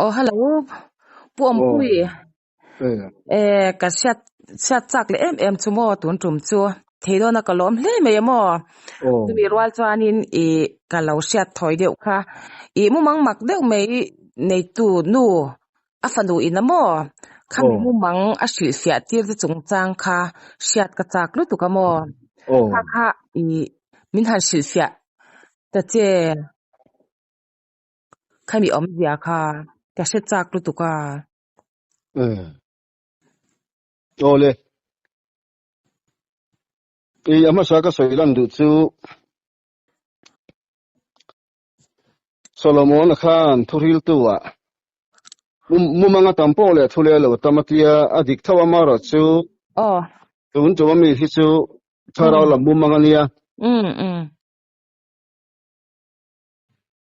Aw hello Pu Awmpui eh ka hriat hriat chak leh em em chu maw tun tum chu thei dawn a ka lawm hle mai a maw chumi rual chuanin ih ka lo hriat thawi deuh kha ih mumang mak deuh mai neitu nu a fanu in a maw khami mumang a hrilhfiah tir te chungchang kha hriat ka chak lutuk a maw kha kha ih min han hrilhfiah ta che. Khami awmzia kha ka hre chak lutuk a. Umm. Awle. I a hmasa ka sawi lan duh chu Solomon-a khan thuhriltu ah mumanga tam pawh leh thu leh lo tam a tia a dik tho a marawh chu tun tum ami hi chu thlarau lam mumang a nia.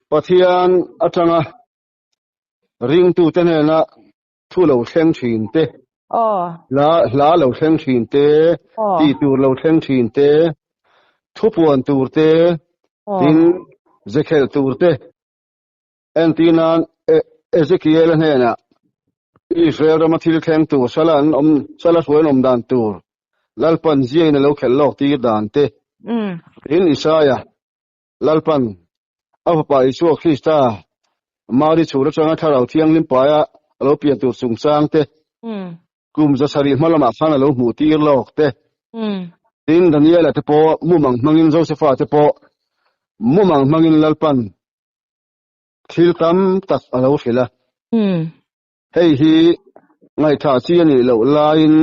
Pathian atanga ringtute hnena thu lo thleng thin te, hla hla lo thleng thin te, tih tur lo thleng thin te, thu puan tur te, tin zekhelh tur te, entir nan Ezekiel-a hnenah Israel rama thil thleng tur sala an awm sala hruai an awm dan tur Lalpan ziain a lo khelh lawk tir dan te, tin Isaia Lalpan a Fapa Isua Krista Mari chhur atanga Thlarau Thianghlim paia a lo pian tur chungchang te, kum 700 hma lamah khan a lo hmuh tir lawk te, tin Daniela te pawh mumang hmangin Josefa te pawh mumang hmangin Lalpan thil tam tak a lo hrilh a. Hei hi ngaihthah chi a nih loh laiin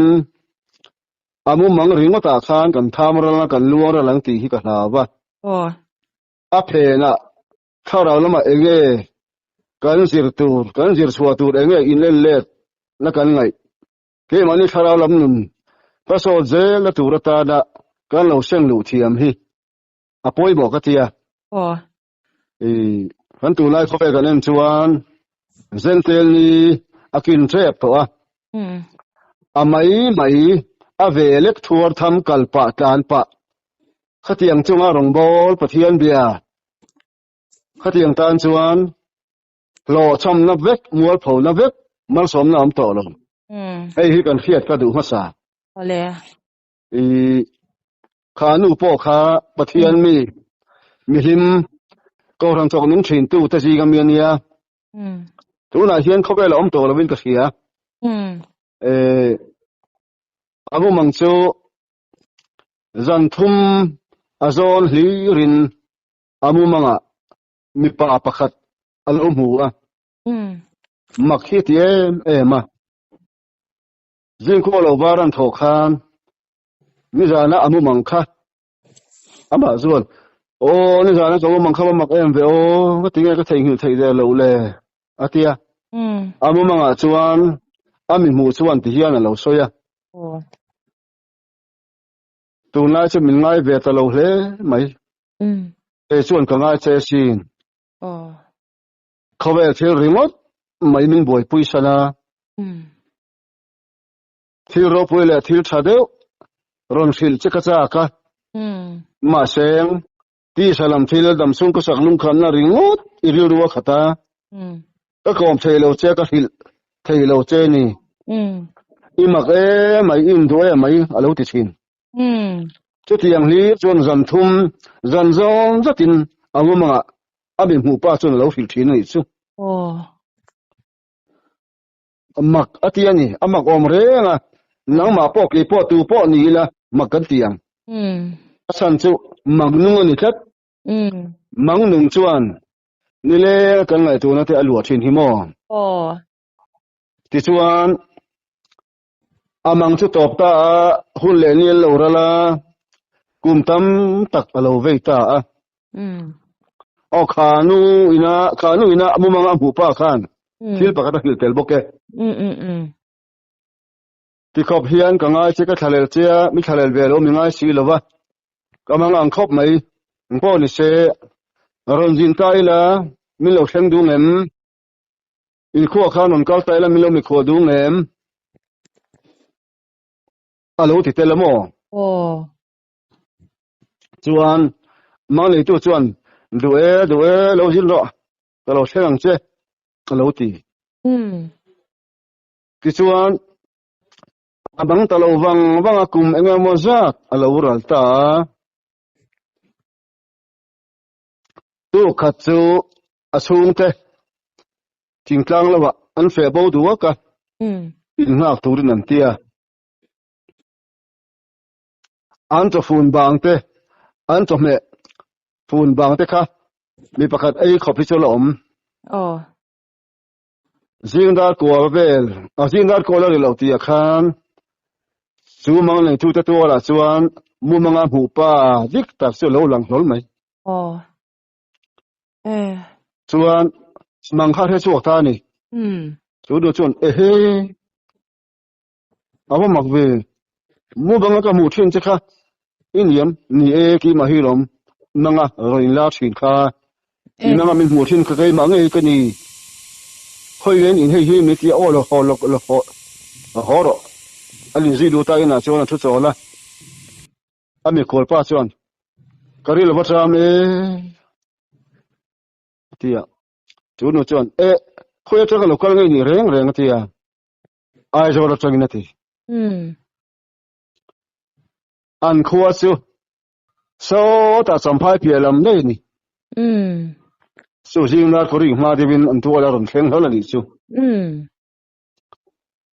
a mumang ringawtah khan kan tham ral a, kan luang ral ang tih hi ka hlau a. A phenah thlarau lamah eng nge kan zir tur, kan zir chhuah tur eng nge in en let na kan ngaih. Keimahni thlarau lam nun hmasawt zel na tur atana kan lo seng luh thiam hi a pawimawh ka tia. Kan tunlai khawvel kan en chuan Zentel ni a kin tep tawh a. A mai mai a ve lek thuar tham kal pah tlan pah. Khatiang chunga rawngbâwl Pathian bia khatiang tan chuan hlawhchhamna vek, mualphona vek, malsawmna awm tawh lo. Hei hi kan hriat ka duh hmasa. I kha nu pawh kha Pathian mi mihlim Kohhran chawk nung thin tu te zing ami ania. Tunah hian khawvel a awm tawh lovin ka hria. Eh a mumang chu zan thum a zawn hlirin a mumangah mipa pakhat a lo hmu a. Mak hi ti em em a. Zingkhua lo var an thawh khan nizana a mumang kha amah chuan aw nizana ka mumang kha va mak em ve aw ka tinge ka theihnghilh theih der loh le a ti a. A mumangah chuan a mi hmuh chuan ti hian a lo sawi a. Tunlai chu min ngai ve ta lo hle mai. Kei chuan ka ngai che asin. Khawvel thil ringawt mai min buaipui san a. Thil ropui leh thil tha deuh rawn hrilh che ka chak a. Mahse, tisa lam thil damchhung ka sak lungkhanna ringawt i rilru a khat a. Ka kawm thei lo che, ka hrilh thei lo che ni. I mak e mai, i induh e mai a lo ti thin. Chutiang hlir chuan zan thum, zan zawng zatin a ngumangah a mi hmuh pa chuan a lo hrilh thin a nih chu. Mak a ti a ni, a mak awm reng a, nangmah pawh kei pawh tu pawh ni ila mak kan ti ang. A chhan chu mak nung a ni tlat. Mang nung chuan nileng a kan ngaihtuahna te a luah thin hi maw? Tichuan a mang chu tawp ta a, hun leh ni an lo ral a, kum tam tak a lo vei ta a. Aw khanu ina khanu ina a mumanga a hmuh pa khan thil pakhat a hrilh tel bawk e. Tikhawp hian ka ngai che ka thlalel che a, mi thlalel ve lo mi ngai si lo va, ka mang ang khawp mai. Engpawh ni se, rawn zin ta ila min lo thleng dung em? Inkhua khan rawn kal ta ila min lo mikhuah dung em? A lo ti tel a maw? Aw. Chuan mang neitu chuan duh e duh e lo zin rawh ka lo thleng ang che a lo ti. Tichuan, a bang ta lo vang vang a, kum eng emaw zat a lo ral ta a. Tu khat chu a chhungte thingtlang lovah an feh bo duak a, innghak turin an ti a. An chawfun bang te, an chawhmeh fun bang te kha mi pakhat ei khawp hi chu la awm. Zing dar kual vel, a zing dar kual a ri lo tih ah khan chu mang nei tu te tual ah chuan mumanga hmuh pa dik tak chu a lo lang hlawl mai. Chuan mang kha hre chhuak ta a ni. Chu nu chuan ehe a va mak ve, mumanga ka hmuh thin che kha i niam ni e keimah hi lawm nanga rawn inla thin kha i nanga min hmuh thin kha keimah ngei ka ni. Khawi len in hei hi min ti a aw lo haw lo lo haw haw rawh a inzui lut a inah chuan a thu chawl a. A mikhual pa chuan, Ka ri lova ṭam e, a ti a. Chu nu chuan, E, khawi aṭanga lo kal ngei ni reng reng, a ti a. Aizawl aṭangin a ti. An khua chu sawtah Champhai piah lam daih a ni. Chu zingnar kawr inghma deuhin an tual a rawn thleng hlawl a nih chu.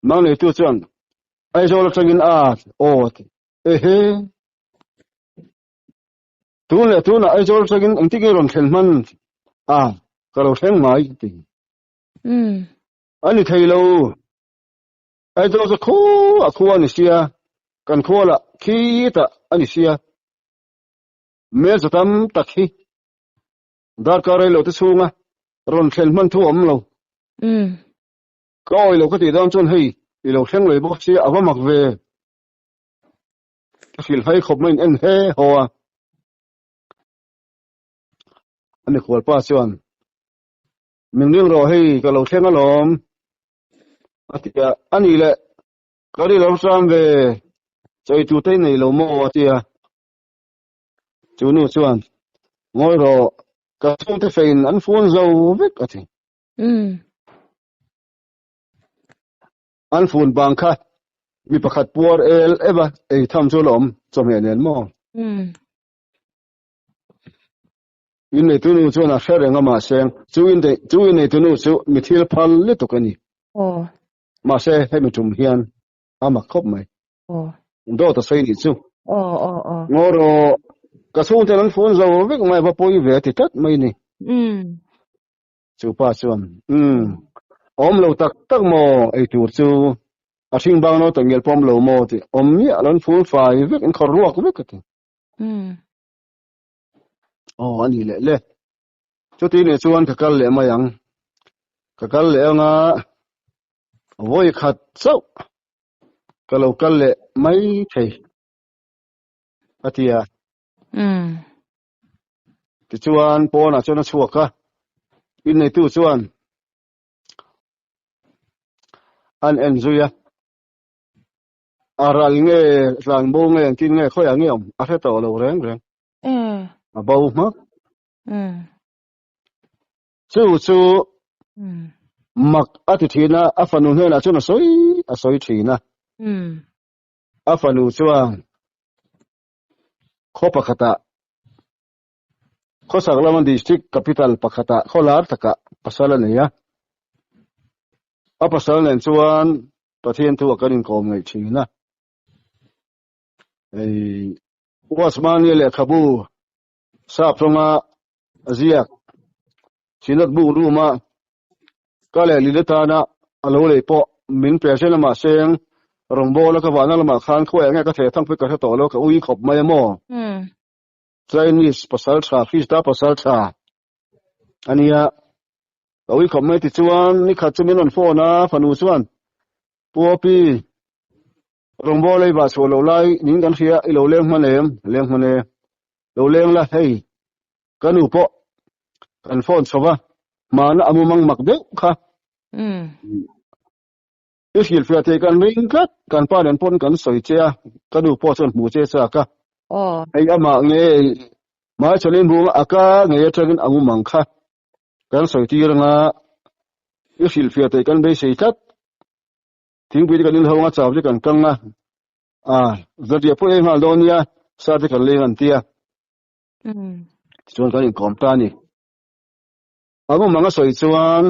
Mang neitu chuan, Aizawl aṭangin a, aw, a ti. Ehe! Tun leh tunah Aizawl atangin engtin nge rawn thlen hman a, ka lo thleng mai a ti. A ni thei lo. Aizawl chu khua a khua a ni sia, kan khua lah khitah a ni sia. Hmelcha tam tak hi darkar rei lo te chhunga rawn thlen hman thu a awm lo. Ka awi lo ka tih dawn chuan hei i lo thleng leh bawk sia a va mak ve. Ka hrilh hai khawp mai in en he haw a. A mikhual pa chuan min ring rawh hei ka lo thleng alawm a ti a, a nih leh ka ri lo hram ve chawi tur te i nei lo maw a ti a. Chu nu chuan ngawi rawh ka chhungte feiin an fun zo vek a ti. An fun bang kha mi pakhat puar el eva ei tham chu la awm chawhmeh nen maw? In neitu nu chuan a hre reng a mahse chu in chu in neitu nu chu mi thil phal lutuk a ni. Mahse hemi tum hian a mak khawp mai. Dawt a sawi nih chu. Ngaw rawh ka chhungten an fun zo vek mai va pawi ve a ti tlat mai ni. Chu pa chuan, Umm, awm lo tak tak maw ei tur chu, a hring bang lo tak ngial pawm lo maw tih awm miah lo an ful fai vek, an khawr ruak vek a ti. Aw, a ni leh le. Chuti nih chuan ka kal leh mai ang. Ka kal leh anga vawi khat chauh ka lo kal leh mai thei a ti a. Tichuan pawnah chuan a chhuak a, inneitu chuan an en zui a, a ral nge tlan bo nge engtin nge khawiah nge awm a hre tawh lo reng reng, a bo hmak. Chu chu mak a ti thin a, a fanu hnenah chuan a sawi a sawi thin a, a fanu chuan Khaw pakhatah khawsak lama district capital pakhatah khaw lar takah pasal a nei a. A pasal nen chuan Pathian thu a kan inkawm ngaih thin a. Hei Watchman-i lehkhabu sap tawnga a ziak Synod Book Room-a ka leh Lily tana a lo lei pawh min pe zel a mahse rawngbawla ka vahna lamah khan khawiah nge ka theh thang pawh ka hre tawh lo ka ui khawp mai a maw. Chinese pasal tha Krista pasal tha a nia ka ui khawp mai tichuan nikhat chu min rawn phone a fanu chuan Pu Opi rawngbawla i vah chhuah loh lai ning kan hria i lo leng hman em leng hman e lo leng la hei Ka nu pawh kan phone chho va, hmana a mumang mak deuh kha. I hrilhfiah thei kan ring tlat, kan pa nen pawn kan sawi che a, ka nu pawh chuan hmu che chak a. Hei amah nge hmaichhanin bung a ka ngei atangin a mumang kha kan sawi tir anga. I hrilhfiah theih kan beisei tlat. Thingpui te kan in ho anga chau te kan kang a, a zanriah pawh ei nghal dawn nia, sa te kan leng an ti a. Tichuan kan inkawm ta a ni. A mumang a sawi chuan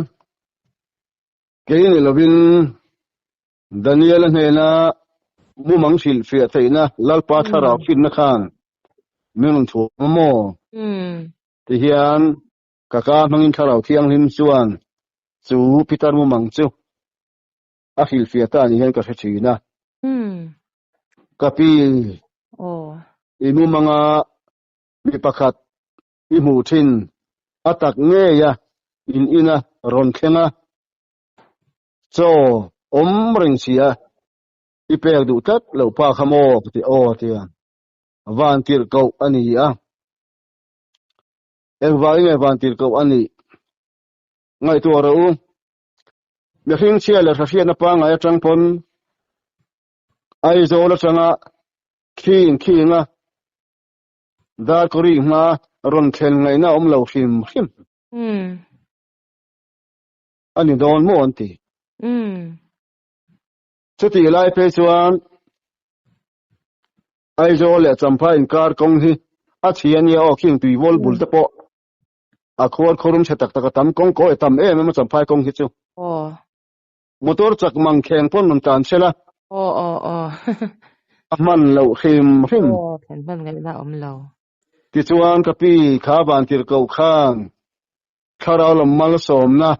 kei ni lovin Daniel-a hnena mumang hrilhfiah theihna Lalpa thlarau finna khan min rawn thuam a maw? Tihian ka ka hmangin thlarau thianghlim chuan chu Peter mumang chu a hrilhfiah ta ni hian ka hre thin a. Ka pi, i mumanga mi pakhat i hmuh thin a tak ngei a in ina rawn thleng a, chaw awm reng si a, i pek duh tlat loh pa kha maw ka ti aw a ti a, van tirh koh a ni a. Engvangin nge van tirh koh a nih? Ngaihtuah rawh u. Mihring chhia leh hrahriatna pangngai atang pawn Aizawl atanga khing khinga Darkawri hma rawn thlen ngaihna a awm lo hrim hrim. A ni dawn maw an ti. Chutih lai phei chuan Aizawl leh Champhai inkar kawng hi a chhi a nia aw, khing tuivawl bul te pawh a khuar khuarum chhe tak tak a tam kawng kawi a tam em em a Champhai kawng hi chu. Motor chak mang kheng pawn rawn tlan sela. Aw aw aw. A hman loh hrim hrim. Aw thlen hman ngaihna a awm lo. Tichuan ka pi kha van tir koh khan thlarau lam malsawmna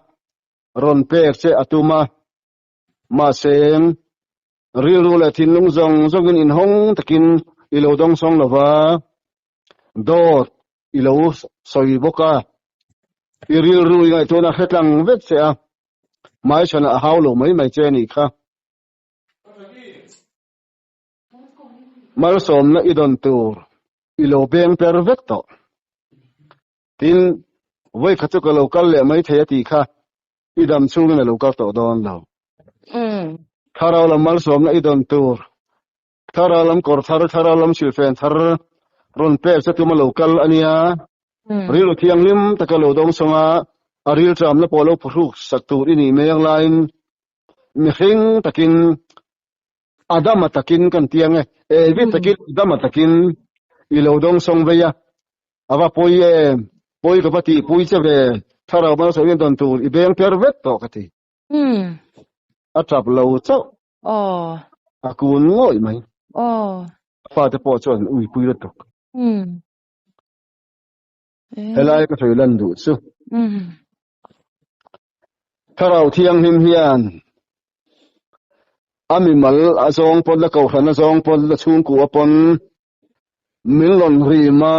rawn pek che a tum a, mahse rilru leh thinlung zawng zawngin inhawng takin i lo dawngsawng lo va, dawt i lo sawi bawk a, i rilru i ngaihtuahna hre tlang vek che a, hmaichhanah a hau lo mai mai che a nih kha. Malsawmna i dawn tur i lo beng per vek tawh. Tin, vawikhat chu ka lo kal leh mai thei a tih kha i dam chhungin a lo kal tawh dawn lo. Thlarau lam malsawmna i dawn tur Thlarau lam kawr thar, thlarau lam silhfen thar rawn pek che tum a lo kal a nia. Rilru thianghlim taka lo dawng sawng a, a rilṭamna pawh lo phuhruk sak tur i nih mek laiin mihring takin a dama takin kan ti ang e, evi takin a dama takin i lo dawng sawng vei a, a va pawi em, pawi ka va tihpui che ve, thlarau malsawm in dawn tur i beng per vek tawh ka ti. A ṭap lo chauh. Aw. A kun ngawih mai. Aw. A fate pawh chuan an uipui lutuk. Helai ka sawi lan duh chu. Thlarau Thianghlim hian a mimal a zawng pawn la kohhran a zawng pawn la chhungkua pawn min rawn rim a,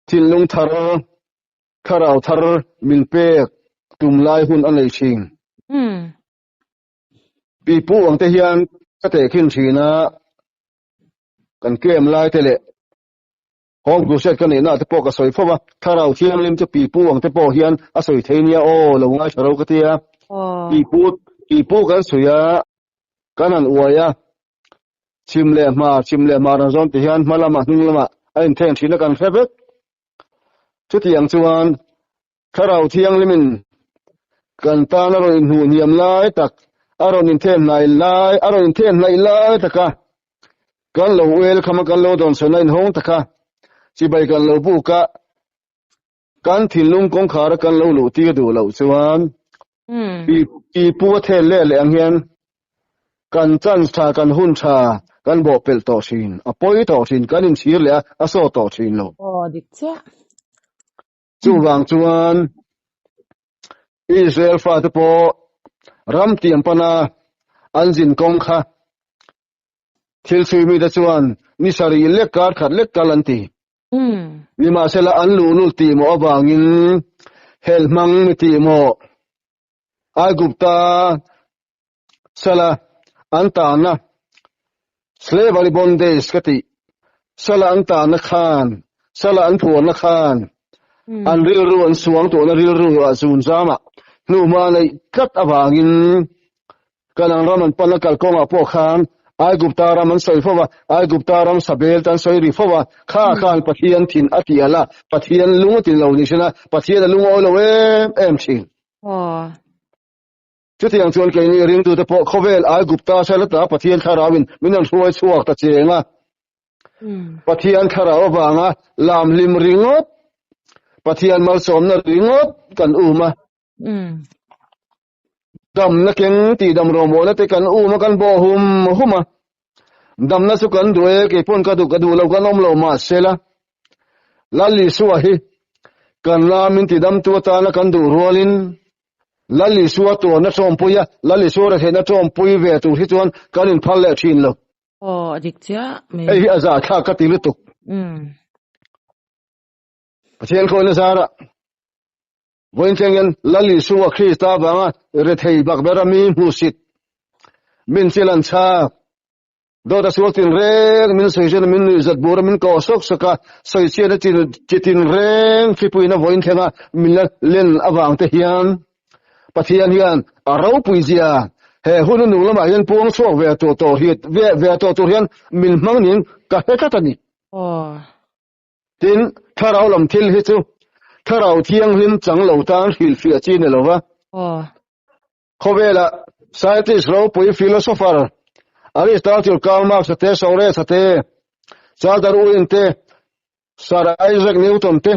thinlung thar Thlarau thar min pek tum lai hun a nei thin. Pipu ang te hian ka tehkhin thin a, kan kem lai te leh Home Crusade ka neihna te pawh ka sawi fo va, Thlarau Thianghlim chu pipu ang te pawh hian a sawi thei nia aw, lo ngaithla ro ka ti a. Pipu, pipu kan sawi a, kan han uai a, chhim leh hmar, chhim leh hmar an zawn ti hian hma lamah hnung lamah a inthen thin a kan hre vek. Chutiang chuan Thlarau Thianghlimin kan tan a rawn inhmuh hniam lai tak, a rawn inthen hnai lai, a rawn inthen hnaih lai taka kan lo welcome a, kan lo dawnsawn a inhawng taka chibai kan lo buk a, kan thinlung kawngkhar a kan lo luh tir duh loh chuan pipu a thel leh leh ang hian kan chance tha, kan hun tha kan bawh pelh tawh thin, a pawi tawh thin, kan inchhir leh a, a saw tawh thin lo. Aw, dik chiah. Chuvang chuan Israel fate pawh ram tiam pana an zin kawng kha thil chhui mite chuan ni sarih lek kar khat lek kal an ti. Nimahsela an luhlul tih mawh avangin hel hmang mi tih mawh Aigupta sala an tahna slavery bondage ka tih sala an tahna khan sala an phuarna khan an rilru an suang tawhna rilru ah zun zamah hnuhma neih tlat avangin Kanan ram an pan a kalkawngah pawh khan Aigupta ram an sawi fo va, Aigupta ram sabel te an sawi ri fo va, kha khan Pathian thin a ti alh a, Pathian lung a ti lo ni thin a, Pathian a lungawi lo em em thin. Aw. Chutiang chuan keini ringtute pawh khawvel Aigupta sal ata Pathian Thlarauin min rawn hruai chhuak ta cheng a. Pathian Thlarau avanga lam hlim ringawt, Pathian malsawmna ringawt kan um a. Damna keng tih dam rawmawlna te kan um a, kan bawh hum hum a. Damna chu kan duh e, kei pawn ka duh ka duh lo kan awm lo mahsela Lal Isua hi kan la min tidamtu atana kan duh rualin Lal Isua tuarna tawmpui a, Lal Isua retheihna tawmpui ve tur hi chuan kan inphal leh thin lo. Aw, a dik chiah mai. Hei hi a zahthlak ka ti lutuk. Pathian khawina zarah Vawiin thleng hian Lal Isua Krista avanga rethei bak bera mi hmuhsit, min chil an chhak, dawt a sual tinreng min sawi zen a, min nuihzat bur a, min kawh sawk sawk a, sawichhiatna chi tinreng thlipuina vawiin thlenga min la len avang te hian Pathian hian a ropui zia he hun a nung lamah hian puang chhuak ve tawh tawh hi ve tawh tur hian min hmang ning ka hre tlat a ni. Tin, thlarau lam thil hi chu thlarau thianghlim chang lo tan hrilhfiah chi ni lo va. Khawvela scientist ropui philosopher Aristotle, Karl Marx te, Socrates te, Charles Darwin te, Sir Isaac Newton te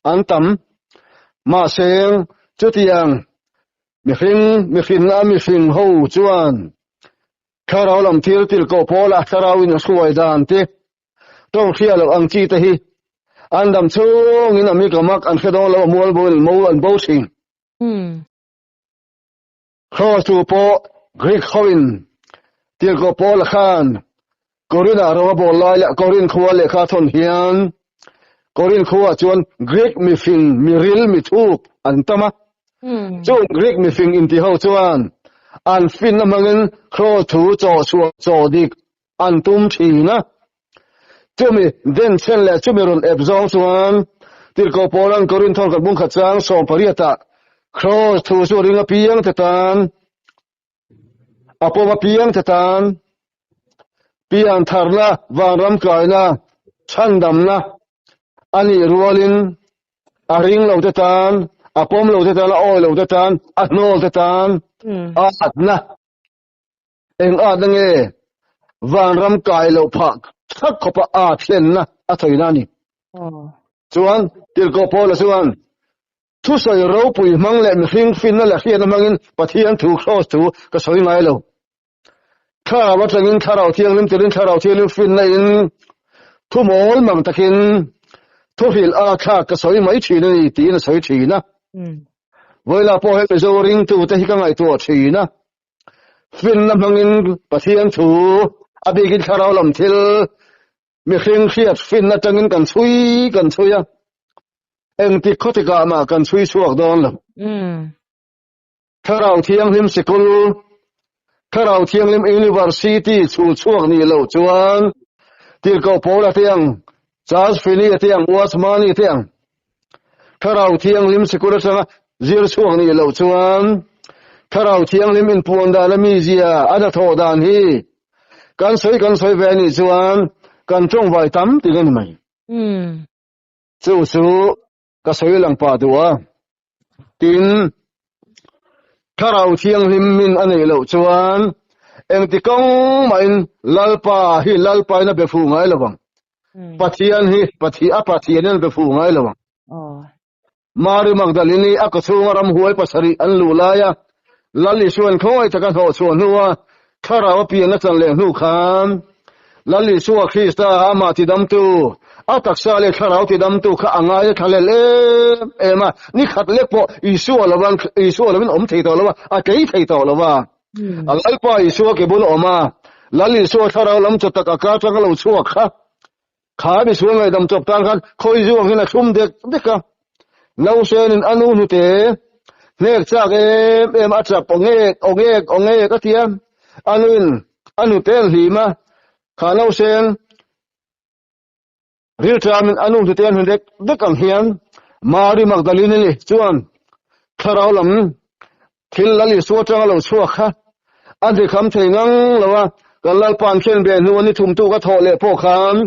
an tam. Mahse, chutiang mihring mihrinna a mihring ho chuan thlarau lam thil tilkoh pawlah thlarauin a hruai dan te Tawng hria loh ang chi te hi an dam chhungin a mi ka mak an hre dawn lo a mual bo in mo an bo thin. Cross thu pawh Greek ho in Tirhkoh Paula khan Korinth ah ro a bawl lai leh Korinth khua lehkha a thawn hian Korinth khua ah chuan Greek mifing miril mithuk an tam a. Chung Greek mifing inti ho chuan an finna hmangin Cross thu chawh chhuah chawh dik an tum thin a. Chumi den chen leh chumi rawn ep zawng chuan Tirhkoh Paula'n Korinth thawnkhat bungkhat chang sawmpariatah Kraws thu chu ring apiang te tan, a pawm apiang te tan, pian tharna, vanram kaina, chhandamna a nih rualin a ring lo te tan, a pawm lo te tan, a awi lo te tan, a hnawl te tan, a atna Eng at na nge vanram kai loh phah thak khawpa at hlenna a thawina a ni. Chuan Tirhkoh Paula chuan thusawi ropui hmang leh mihring finna leh hriatna hmangin Pathian thu Kraws thu ka sawi ngai lo. Thlarau atangin Thlarau Thianghlim telin Thlarau Thianghlim finna in thu mawl mang takin thuhrilh a thlak ka sawi mai thin a ni tiin a sawi thin a. Vawilah pawh he Mizo ringtute hi ka ngaihtuah thin a. Finna hmangin Pathian thu a bikin thlarau lam thil mihring hriat finna atangin kan chhui kan chhui a, engtik khaw tikah mah kan chhui chhuak dawn lo. Thlarau Thianghlim Sikul, Thlarau Thianghlim University chhul chhuak nih loh chuan Tirhkoh Paula te ang, Charles Finney te ang, Watchman te ang, Thlarau Thianghlim sikul atanga zir chhuak nih loh chuan Thlarau Thianghlim inpuan dan a mizia a hnathawh dan hi kan sawi kan sawi ve a nih chuan kan tawngvai tam ting a ni mai. Chu chu ka sawi lang pah duh a. Tin, Thlarau Thianghlim min a neih loh chuan engti kawng mahin Lalpa hi Lalpa in a be fuh ngai lo ang. Pathian hi Pathi a Pathian in a be fuh ngai lo ang. Mari Magdalini a kawchhunga ramhuai pasarih an luh laia Lal Isua'n khawngaih taka hnawh chhuah hnua Thlarau a pian a chan leh hnu khan Lal Isua Krista amah tidamtu, a taksa leh Thlarau tidamtu kha a ngai a thlahlel em em a, ni khat lek pawh Isua lovan Isua lovin awm thei tawh lo a, a tlei thei tawh lo va. A Lalpa Isua ke bul a awm a, Lal Isua Thlarau lam chaw tak a kar tang a lo chhuak kha. Kha misual ngaihdam chawp tan khan khawi zuang hian a thlum dek dek a, Nausenin a nu hnute hnek chak em em a chap awngek awngek awngek a ti a, a nuin a hnute an hlim a, kha Nausen rilṭamin a nu hnute an hmu dek dek ang hian Mari Magdalene ni chuan thlarau lam thil Lal Isua atanga lo chhuak kha a dikham thei ngang lo a, kan Lalpa'n khen ve hnu a ni thumtu ka thawh leh pawh khan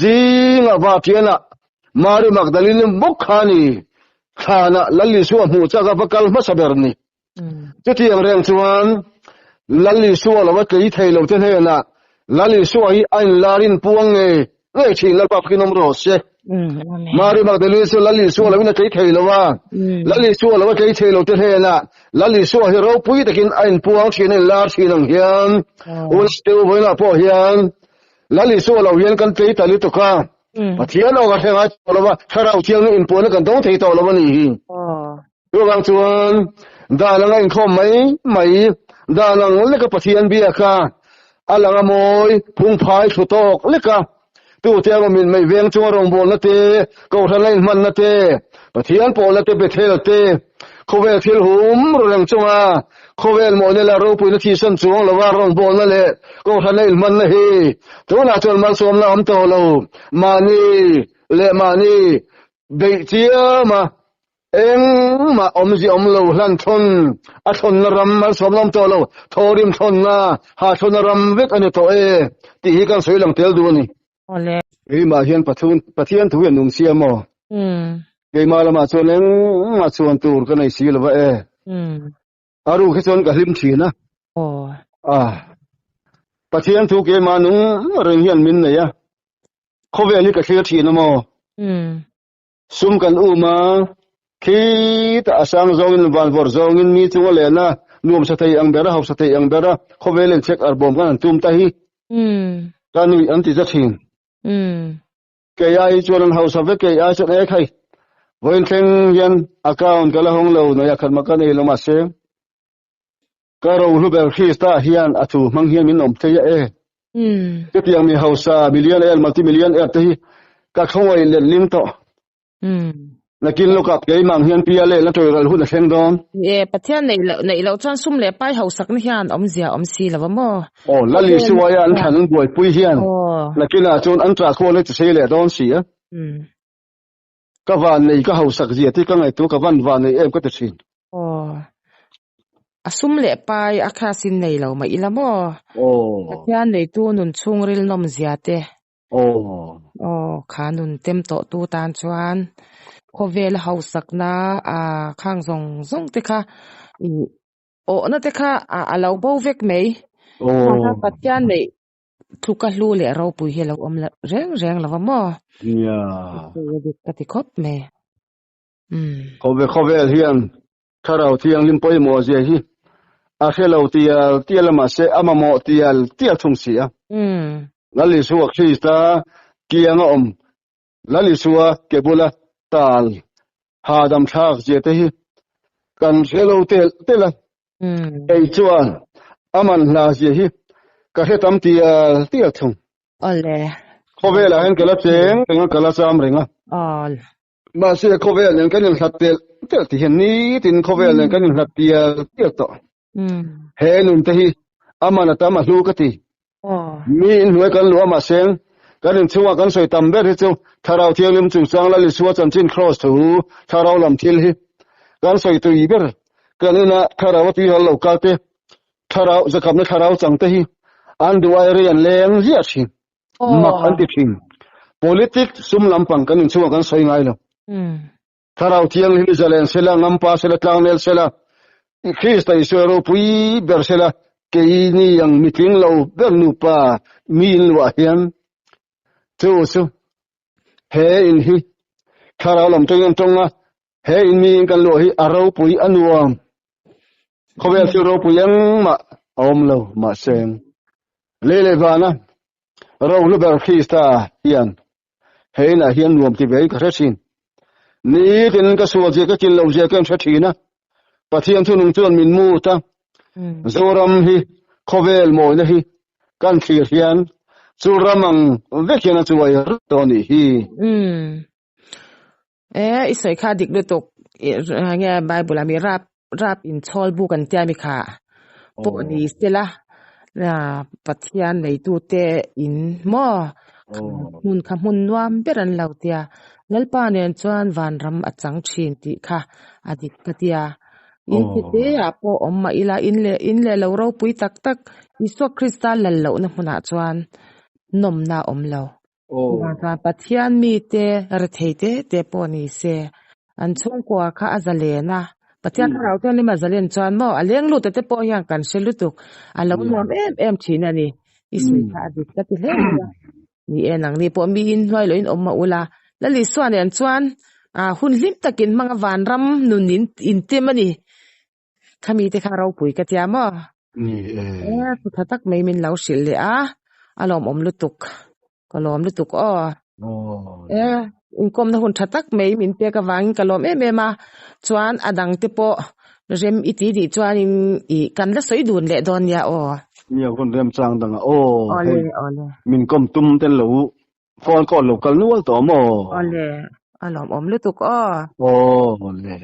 zingah va ṭianah Mari Magdalene bawk kha a ni. Thlanah Lal Isua hmuh chak a va kal hmasa ber ni. Chutiang reng chuan Lal Isua lova tlei thei lo te hnenah Lal Isua hi a inlarin puang ngei ngei thin Lalpa pawhin awm rawh se. Mary Magdalene chu Lal Isua lovin a tlei thei lo a, Lal Isua lova tlei thei lo te hnenah Lal Isua hi ropui takin a inpuang thin a inlar thin ang hian Unau vawiinah pawh hian Lal Isua lo hian kan tlei ta lutuk a, Pathian aw ka hre ngai tawh lo va, Thlarau Thianghlim inpuanna kan dawng thei tawh lo a nih hi. Chuvang chuan dan anga inkhawm mai mai, dan ang leka Pathian biaka a lang a mawi, phungphai thlu tawk leka tute emaw min mei veng chunga rawngbawlna te, kohhran a inhmanna te, Pathian pawlna te, Bethel te, khawvel thil hum ru reng chunga khawvel mawhna leh ropuina thihsan chuang lova rawngbawlna leh kohhran a inhmanna hi tunah chuan malsawmna awm tawh lo, mahni leh mahni beih chiama Engmah awmzia awm lo hlan thawn, a thawnna ram malsawmna awm tawh lo, thawrim thawnna, ha thawnna ram vek a ni tawh e tih hi kan sawi lang tel duh a ni. Awle. Keimah hian Pathian thu hian nung sia maw? Keimah lamah chuan engmah chuan tur ka nei si lova e. A ruk hi chuan ka hlim thin a. Ah. Pathian thu keimah nung reng hian min nei a. Khawvel hi ka thlir thin a maw? Sum kan um a, khitah a sang zawngin van vawrh zawngin mi chunga len a, nuam sa thei ang ber a, hausa thei ang ber a, khawvel in chek arbawm kan han tum ta hi. Ka nuih an ti za thin. Kei ai hi chuan an hausa vek kei ai chuan ek hei. Vawiin thleng hian account ka la hawng lo, naia khat mah ka nei lo mahse ka rohlu ber Krista hian a thu hmang hian min awm thei a e. Chutiang mi hausa millionaire multi millionaire te hi ka khawngaih let ling tawh. Nakin lawkah keimah ang hian pia leh la tawih ral hun a thleng dawn. E, Pathian neih loh neih loh chuan sum leh pai hausakna hian awmzia awm si lo a maw? Aw, Lal Isua aia an thlan an buaipui hian nakinah chuan an ṭah khual hi chi sei leh dawn si a. Ka van nei ka hausak zia te ka ngaihtuah ka van van nei em ka ti thin. Aw. A sum leh pai a kha sin nei lo mah ila maw? Aw. Pathian neitu nun chhungril nawm zia te. Aw. Aw, kha nun tem tawh tu tan chuan khawvel hausakna a khang zawng zawng te kha i awhna te kha a lo bo vek mai. Aw. Pathian neih Tluka hlu leh ropui hi a lo awm reng reng lo va maw? Nia. Chu dik ka ti khawp mai. Umm. Khawve khawvel hian Thlarau Thianghlim pawimawh zia hi a hre lo tial tial a mahse a mamawh tial tial thung si a. Umm. Lal Isua Krista kianga awm Lal Isua ke bula tal hahdam thlak zia te hi kan hre lo tel tel a. Kei chuan a man hla zia hi ka hre tam tial tial thung. Awle. Khawvelah hian ka la cheng reng a, ka la cham reng a. Awl. Mahse khawvel nen kan inhlat tel tel ti hian nitin khawvel nen kan inhlat tial tial tawh. He nun te hi a man a tam a hlu ka ti. Mi inhnuai kan luh a mahse kan inchhungah kan sawi tam ber hi chu Thlarau Thianghlim chungchang Lal Isua chanchin Kraws thu Thlarau lam thil hi kan sawi tui ber. Kan ina Thlarau a tuihal lo kal te, Thlarau zakhamna Thlarau chang te hi an duh ai rei an leng ziah thin. Mak an ti thin. Politics sum lampang kan inchhungah kan sawi ngai lo. Thlarau Thianghlim zalen sela, ngampa sela, tlangnel sela, Krista Isua ropui ber sela, keini ang mitling lo ber nupa mi in luah hian chu chu he in hi Thlarau lam tawngin an tawng a, he in mi in kan luah hi a ropui a nuam. Khawvel thil ropui engmah a awm lo mahse lei leh vana rohlu ber Krista hian He inah hian nuam ti ve in ka hre thin. Nitin ka sual zia ka kil lo zia ka inhre thin a. Pathian chu nung chuan min mut a. Zoram hi khawvel mawina hi kan thlir hian chu ram ang vek hian a chuai reuh tawh a nih hi. E, i sawi kha dik lutuk. Nge Bible a mi rap rap in chhawl buk an tia mi kha pawh ni sela Pathian neitute in maw hmun kha hmun nuam ber an lo tia Lalpa nen chuan vanram a chang thin tih kha a dik ka tia in tete ah pawh awm mah ila in leh in leh lo ropui tak tak Isua Krista lal lohna hmunah chuan nawmna a awm lo. Pathian mite rethei te te pawh ni se. An chhungkua kha a zalen a, Pathian thlarau thianghlim a zalen chuan maw a leng lut te pawh hian kan hre lutuk, a lo nuam em em thin a ni. I sawi kha a dik ka ti hle mai a. Ni e, nangni pawh mi in hnuai loh in awm mah ula. Lal Isua nen chuan hun hlim takin hmang a vanram nun in intim a ni. Khami te kha ropui ka tia maw? Ni e. E, thu tha tak mai min lo hrilh leh a, a lawmawm lutuk. Ka lawm lutuk aw. Aw. E, inkawmna hun tha tak mai min pek avangin ka lawm em em a. Chuan a dang te pawh rem i ti nih chuanin i kan la sawi dun leh dawn nia aw. Nia hun rem chang dangah aw. Awle, awle. Min kawm tum ten lo phone call lo kal nual tawh maw? Awle, a lawmawm lutuk aw. Awle.